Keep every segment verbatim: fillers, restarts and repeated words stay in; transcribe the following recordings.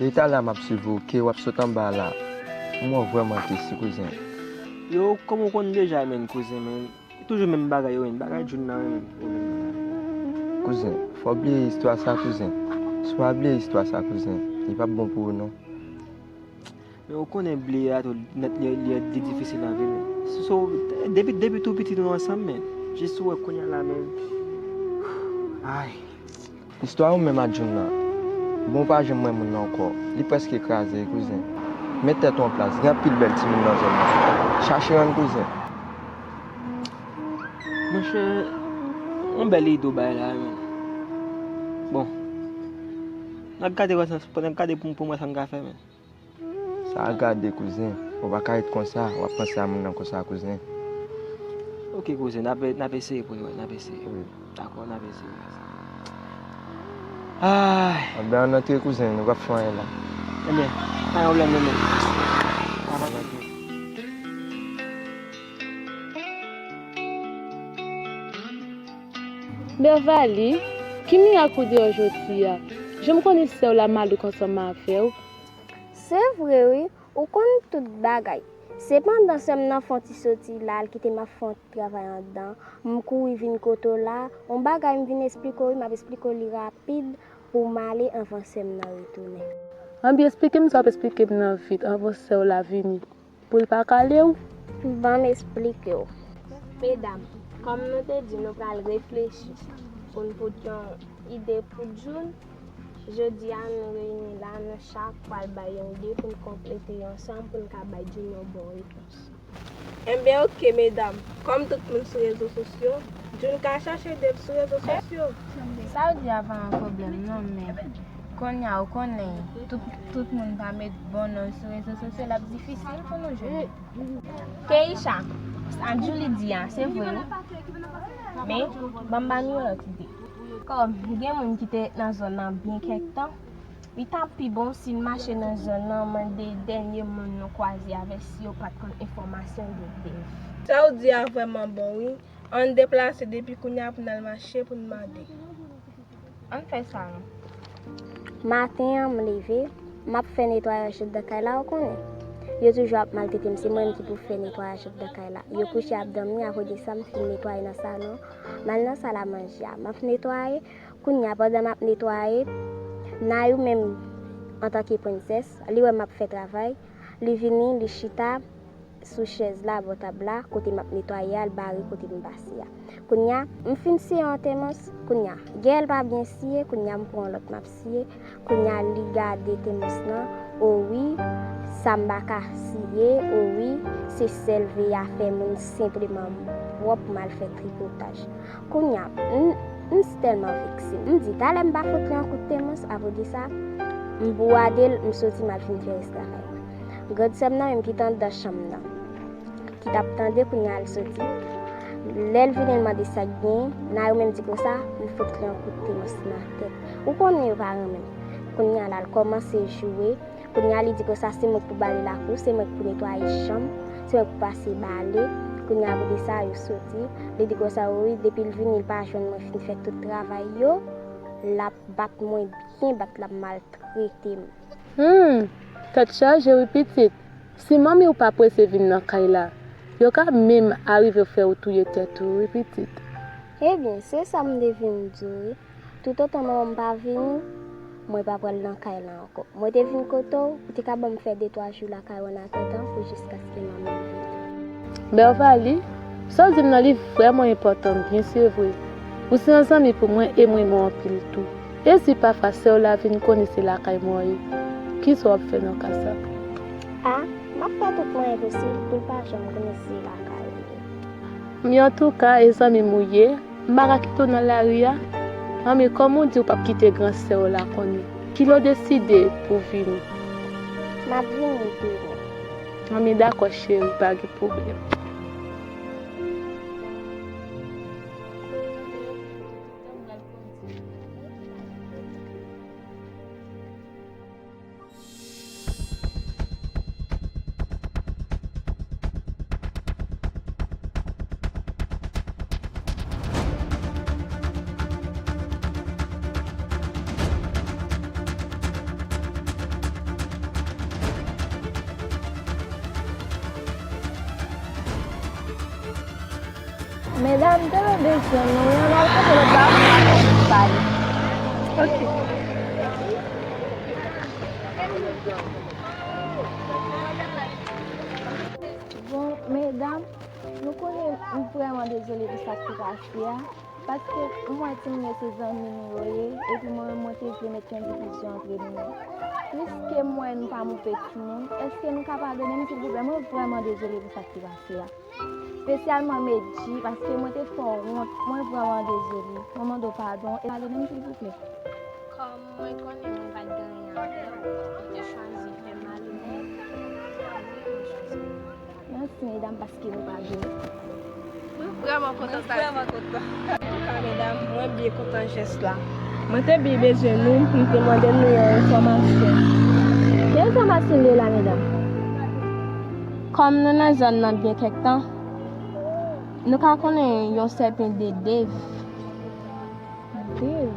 E talè a m ap swiv ou, ke w ap sot anba la. M wè w vrèman tris, wi, kouzen. Yo, kòm ou konn deja, menn, kouzen, menn. Toujou menm bagay yo, menn. Bagay Jun nan, menn. Kouzen, fò w bliye istwa sa, kouzen. Si w pa bliye istwa sa, kouzen, li p ap bon pou ou, non. Men ou konnen bliye a tou, li, li, li difisil anpil, men. So, depi, depi tou piti nou ansanm, men. Jis ou wè kounye a la, men. Ay. Istwa ou menm ak Jun nan. Bon, ou pa janm wè moun nan ankò. Li prèske kraze, kouzen. Met tèt ou an plas. Gen anpil bèl timoun nan zòn nan. Chache yonn, kouzen. Monchè, yon bèl ide w bay la, men. Bon. N ap gade wè sa, n ap gade pou, pou m wè sa m ka fè, men. Sa a gade, kouzen. Ou pa ka ret konsa, w ap panse a moun nan konsa, kouzen. Ok, kouzen, n ap, n ap eseye pou n wè, n ap eseye. Wi. Dakò, n ap eseye. Ay. Anben, ann antre, kouzen, nou p ap fè anyen la. Ebyen, pa gen pwoblèm, non, men. Ann antre. Beverly, ki mirak ou deyò jodi a? Jan m konnen sè w la malouk ansanm avè w. Se vre wi, ou konn tout bagay. Sepandan, sè m nan fè yon ti soti la, l kite m ap fè yon ti travay anndan. M kouri vin kote w la. Yon bagay m vin esplike w wi, m ap esplike w li rapid pou m ale anvan sè m nan retounen. Anben, esplike m sa w ap esplike m nan vit anvan sè w la vini. Pou l pa kale w? Ban m esplike w. Medam, kòm nou te di nou pral reflechi pou n pot yon ide pou Jun, jodi a nou reyini la, nou chak pral bay yon ide pou n konplete yo ansanm pou n ka bay Jun yon bon repons. Enben, oke, medam. Kòm tout moun sou rezo sosyo, Jun ka chache ide sou rezo sosyo. Sa w di a pa yon pwoblèm, non, men kounye a, ou konnen, tout, tout moun pa met bon non sou rezo sosyo, l ap difisil pou nou jwenn. Keisha, sa Julie di a, se vre wi. Men, ban m ba nou yon lòt ide. Kòm gen moun ki te nan zòn nan byen kèk tan, li t ap pi bon si n mache nan zòn nan, mande dènye moun nou kwaze avè si yo pa t konn enfòmasyon de Dev. Sa w di a vrèman bon wi. Ann deplase depi kounye a pou n al mache pou n mande. Ann fè sa non. Maten an, m leve, m ap fè netwayaj anndan kay la, ou konnen. Yo toujou ap maltrete m, se mwen menm ki pou fè netwayaj anndan kay la. Yo kouche ap dòmi, apre de sa, m fin netwaye nan salon, m al nan salamanje a. M ap netwaye, kounye a, pandan m ap netwaye, Nayou menm, antanke prensès, li wè m ap fè travay, li vini, li chita, sou chèz la, bò tab la, kote m ap netwaye a, l bare kote m pase a. Kounye a, m fin siye yon tèmòs, kounye a, gèl pa byen siye, kounye a, m pran yon lòt m ap siye, kounye a, li gade tèmòs lan, o wi, sa m pa ka siye, o wi, se sèl veye afè moun senpleman pwòp m al fè tripotaj. Kounye a, m, m tèlman vekse. M di, talè m pa fout li yon kout tèmòs, apre de sa, m bwade l, m soti, m al fin fè rès travay mwen. Grandsè m nan menm ki t anndan chanm nan, ki t ap tande, kounye a l soti. Lè l vini, l mande sa k genyen, Nayou menm di konsa, m fout li yon kout tèmòs nan tèt. Ou konnen yo pa renmen m. Kounye a la, l kòmanse joure. Kounye a, li di konsa, se mwen k pou bale lakou, se mwen k pou netwaye chanm, se mwen k pou pase bale. Kounye a, apre de sa, yo soti. Li di konsa, wi, depi l vini, l pa jwenn mwen fin fè tout travay yo, l ap bat mwen byen bat, l ap maltrete m. Humm, tèt chaje wi pitit. Si manmi w pa prese vin nan kay la, yo ka menm arive fè w touye tèt ou wi pitit. Ebyen, se sa m te vin di w wi. Toutotan manman m pa vini, mwen pa pral nan kay la ankò. Mwen te vin kote w, ou te ka ban m fè de twa jou lakay ou annatandan pou jiskaske manmi m vini. Beverly, sa w di m nan li vrèman enpòtan, byen se vre. Ou se yon zanmi pou mwen e m renmen w anpil tou. E si pafwa sè w la vin konnen se lakay mwen w ye, kisa w ap fè nan ka sa? A, m ap fè tout mwayen posib pou l pa janm konnen se lakay ou ye. Men antouka, e zanmi m ou ye, m pa ka kite w nan lari a. Manmi, kòman w di w p ap kite gran sè w la konnen? Kilè w deside pou w vini? M ap vini demen. Manmi, dakò cheri, pa gen pwoblèm. Medam, m te bezwen nou, wi, ann al kote lòt la, pou nou pale. Ok. Bon, medam, nou konnen m vrèman dezole pou sa k te pase a, paske m wè timoun yo se zanmi nou yo ye, epi mwen menm mwen te vle met yon divizyon antre nou menm. Piske m wè nou pa mouve timoun, èske nou ka padone m, silvouplè? Mwen vrèman dezole pou sa k te pase a. Espesyalman Medji, paske mwen te fè w wont, mwen vrèman dezole. Mwen mande w padon, e padone m, silvouplè. Kòm mwen konnen mwen pa t gen anyen avè w, ou te chwazi fè m ale nèt, wi, mwen chwazi. Mèsi, medam, paske nou padone. Mwen vrèman kontan sa. Mwen vrèman kontan. Antouka, medam, mwen byen kontan jès la. Mwen te byen bezwen nou, m te mande nou yon enfòmasyon. Ki enfòmasyon nou ye la, medam? Kòm nou nan zòn nan byen kèk tan, nou ka konnen yon sèten de Dave. Dave?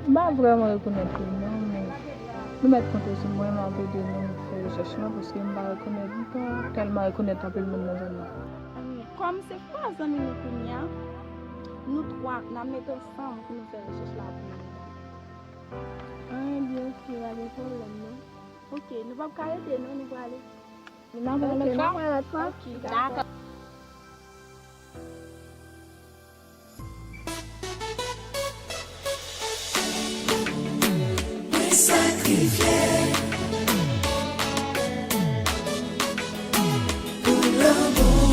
M pa vrèman rekonèt li non, men nou mèt konte sou mwen, m ap ede nou fè rechèch lan, paske m pa rekonèt, m pa tèlman rekonèt anpil moun nan zòn nan. Kòm se twa zanmi nou kounye a, nou twa n ap met ansanm pou nou fè rechèch la pou nou, medam. Ebyen, ok, pa gen pwoblèm non. Ok, nou p ap ka rete non, nou prale. N ap wè lòt fwa. Ok, dakò. Mwen sakrifye pou lanmou.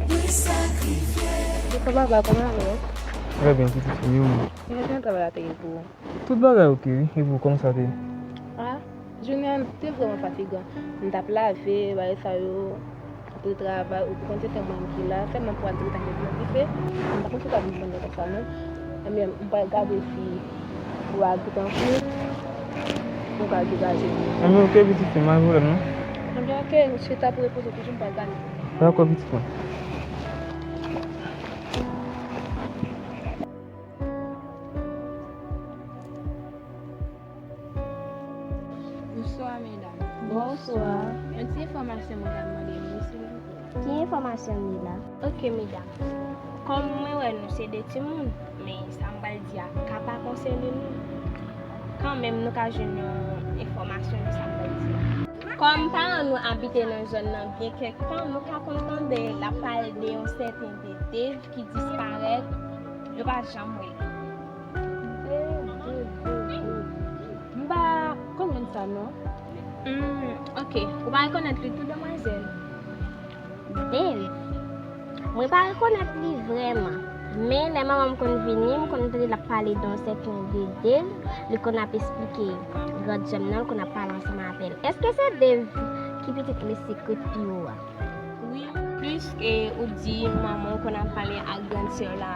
Mwen sakrifye. Bonjou papa, kòman w ye? Trè byen, pitit fi m, e ou menm? Mwen byen, travay la te gen pou ou? Tout bagay oke wi, e pou w, kòman sa te ye? Ah, jounen an te vrèman fatigan. M t ap lave, bagay sa yo, antre travay, ou konn se tan mwen ki la, sèlman pou al tritan gen dife, m pa konn si w ta vin jwenn mwen konsa non. Ebyen, m pral gade si ou a goutan fri, pou w ka degaje. Ebyen, oke, pitit fi m, pa gen pwoblèm non. Ebyen, oke, chita pou repoze w toujou, m pral gade. Dakò, pitit mwen. Bonswa, medam. Bonswa. Yon ti enfòmasyon mwen ta mande nou, silvouplè. Ki enfòmasyon, Mila? Oke, medam. Kòm mwen wè nou se de timoun, men sa m pral di a ka pa konsène nou. Kanmenm, nou ka jwenn yon enfòmasyon de sa m pral di a. Kòm paran nou abite nan zòn nan byen kèk tan, nou ka konn tande l ap pale de yon sèten de Dave ki disparèt, yo pa janm wè l. M pa konprann sa non. Hmm, oke. Ou pa rekonèt li tou, demwazèl? Dave? Mwen pa rekonèt li vrèman. Men lè manman m konn vini, m konn tande l ap pale de yon sèten de Dave, li konn ap esplike grann sè m nan, l konn ap pale ansanm avè l. Èske se Dave ki pitit mesye Kretpiwo a? Wi, plis ke ou di manman w konn ap pale ak grann sè w la,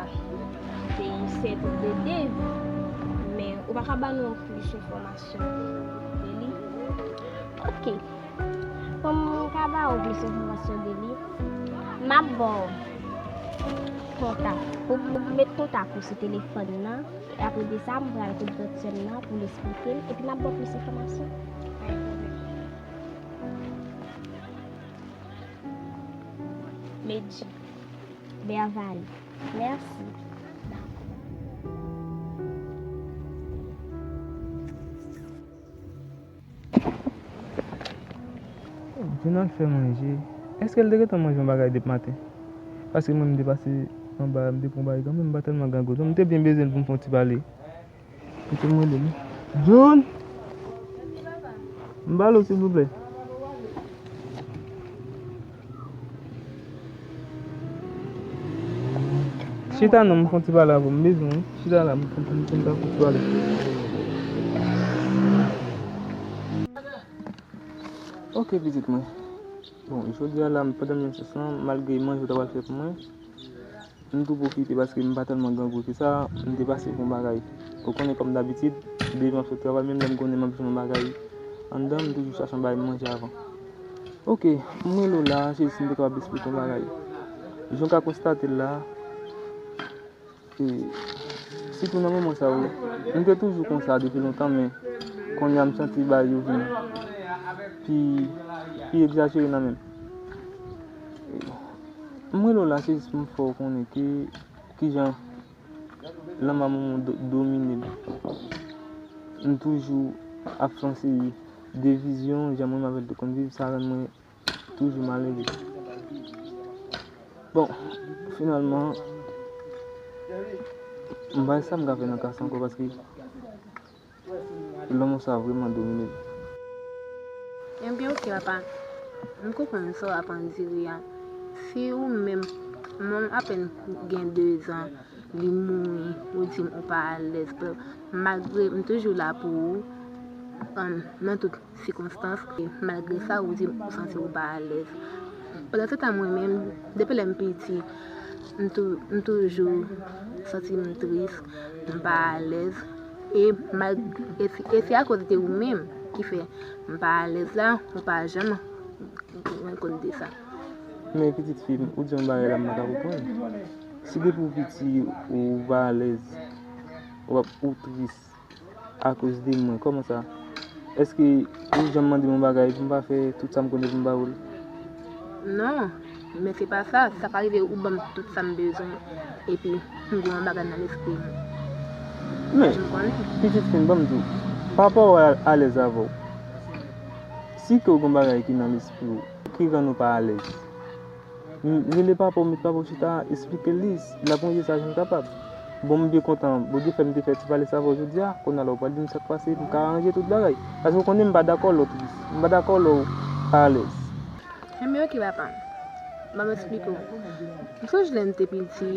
se sèten de Dave, men ou pa ka ban nou plis enfòmasyon de li? Oke. Pou m ka ba ou plis enfòmasyon de li, m ap ba w kontak. Ou, ou met kontak ou sou telefòn nan, e apre de sa, m pral kote grann sè m nan pou l esplike l, epi m ap ba w plis enfòmasyon. Medji. Beverly. Mèsi. Dakò. Jounal fè manje. Èske l te gentan manje yon bagay depi maten? Paske mwen, m te pase anba, m te pran bagay kanmenm, m pa tèlman grangou non, m te byen bezwen l pou m fè yon ti pale. Kite m rele li. Jun! M pale w, silvouplè. Chita non, m fè yon ti pale avè w, m bezwen w. Chita la, m fè, m fè, m fè yon ti pale. Oke, pitit mwen. Bon, jodi a la, m, pandan m jwenn chans lan, malgre manje w ta pral fè pou mwen, m tou pwofite paske m pa tèlman grangou ke sa, m te pase pou yon bagay. Ou konnen kòm dabitid, depi m ap sot travay, menm lè m konnen m ap jwenn yon bagay anndan, m toujou chache yon bagay m manje avan. Oke, m rele w la, se jis m te kapab esplike yon bagay. Jan w ka konstate l la, e, sitou nan moman sa yo, m te toujou konsa depi lontan, men kounye a m santi bagay yo vin pi, pi egzajere nan men m. M rele w la, se jis pou m fè w konnen ke kijan lanmou an do-, domine m. M toujou ap fè yon seri de vizyon, jan mwen menm avè l te konn viv, sa rann mwen toujou malere. Bon, finalman, m pa wè sa m ka fè nan ka sa ankò, paske lanmou sa vrèman domine m. Ebyen, oke, papa. M konprann sa w ap andire a. Si ou menm, mwen apèn gen dezan, li mouri, ou di m ou pa alèz. Malgre m toujou la pou ou, um, nan tout sikonstans, e malgre sa, ou di m ou santi ou pa alèz. Pandan se tan, mwen menm, depi lè m piti, m tou-, m toujou santi m tris, m pa alèz. E mal-, e se, e se akoz de ou menm ki fè m pa alèz la, ou pa janm rann kont de sa. Men pitit fi m, ou di yon bagay la m pa ka konprann. Si depi w piti ou pa alèz, w ap, ou tris akoz de mwen, kòman sa? Èske ou janm mande m yon bagay pou m pa fè tout sa m konnen pou m ba ou l? Non, men se pa sa. Sa ka rive ou ban m tout sa m bezwen, epi m gen yon bagay nan lespri m. Men, pitit fi m, ban m di w, papa w a-, alèz avè w. Si ke w gen yon bagay ki nan lespri w, ki rann ou pa alèz, m-, rele papa w, met papa w chita, esplike l li, l ap ranje sa jan l kapab. Bon, m byen kontan, Bondye fè m te fè ti pale sa avè w jodi a, kounye a la w pral di m sa k pase, m ka ranje tout bagay. Paske w konnen m pa dakò lè w tris, m pa dakò lè w pa alèz. Enben, oke, papa. Ban m esplike w. M sonje lè m te piti,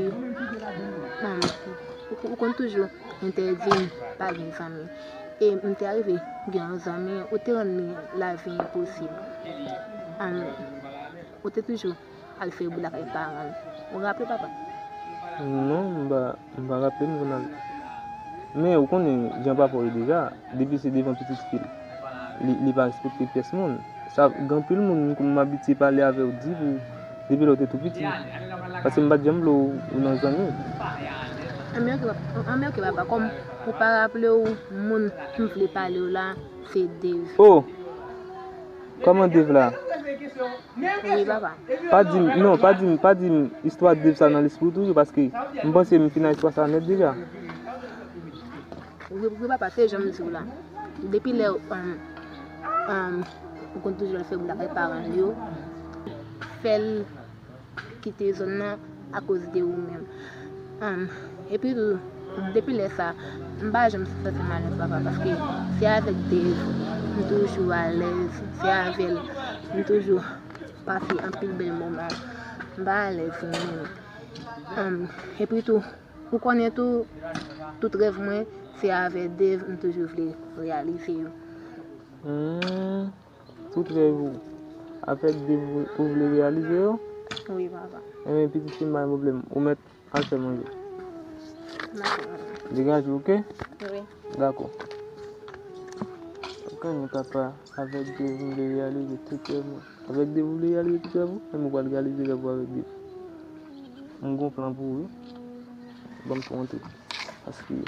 um, ou, ou konn toujou entèdi m pa gen zanmi. E m te arive gen yon zanmi, ou te rann li lavi enposib. Um, ou te toujou al fè boul lakay paran l. Ou raple, papa? Non, m pa, m pa raple m kounye a. Men ou konnen jan papa w ye deja, depi se devan pitit fi l, li, li pa respekte pyès moun. Sa, gen anpil moun m, m abitye pale avè w, di pou, depi lè w te tou piti. Paske m pa t janm vle w, ou nan zanmi. Anben oke, papa. Anben oke, papa. Kòm ou pa raple w, moun m vle pale w la, se Dave. Oh! Kòman Dave la? Wi, papa. Pa di m, non, pa di m, pa di m istwa Dave sa nan lespri w toujou, paske m panse m fin ak istwa sa nèt deja. Wi, wi, papa, se jan m di w la. Depi lè, um, um, ou konn toujou al fè boul lakay paran l yo, fè l kite zòn nan akoz de ou menm. Um, epi tou, depi lè sa, m pa janm santi m alèz, papa, paske se avèk Dave m toujou alèz, se avè l m toujou pase anpil bèl moman. M pa alèz menm. Um, epi tou, ou konnen tou, tout rèv mwen, se avè Dave m toujou vle reyalize yo. Hmm. Tout rèv ou avèk Dave ou, ou vle reyalize yo? Wi, papa. Enben, pitit fi m, pa gen pwoblèm. Ou mèt al fè manje. Dakò, papa. Degaje w, oke? Wi. Dakò. Ou konnen papa, avèk Dave m vle reyalize tout rèv mwen. Avèk Dave ou vle reyalize tout rèv ou? Enben, ou pral reyalize rèv ou avèk Dave. M gon plan pou ou, wi. Ban m tou antre. Paske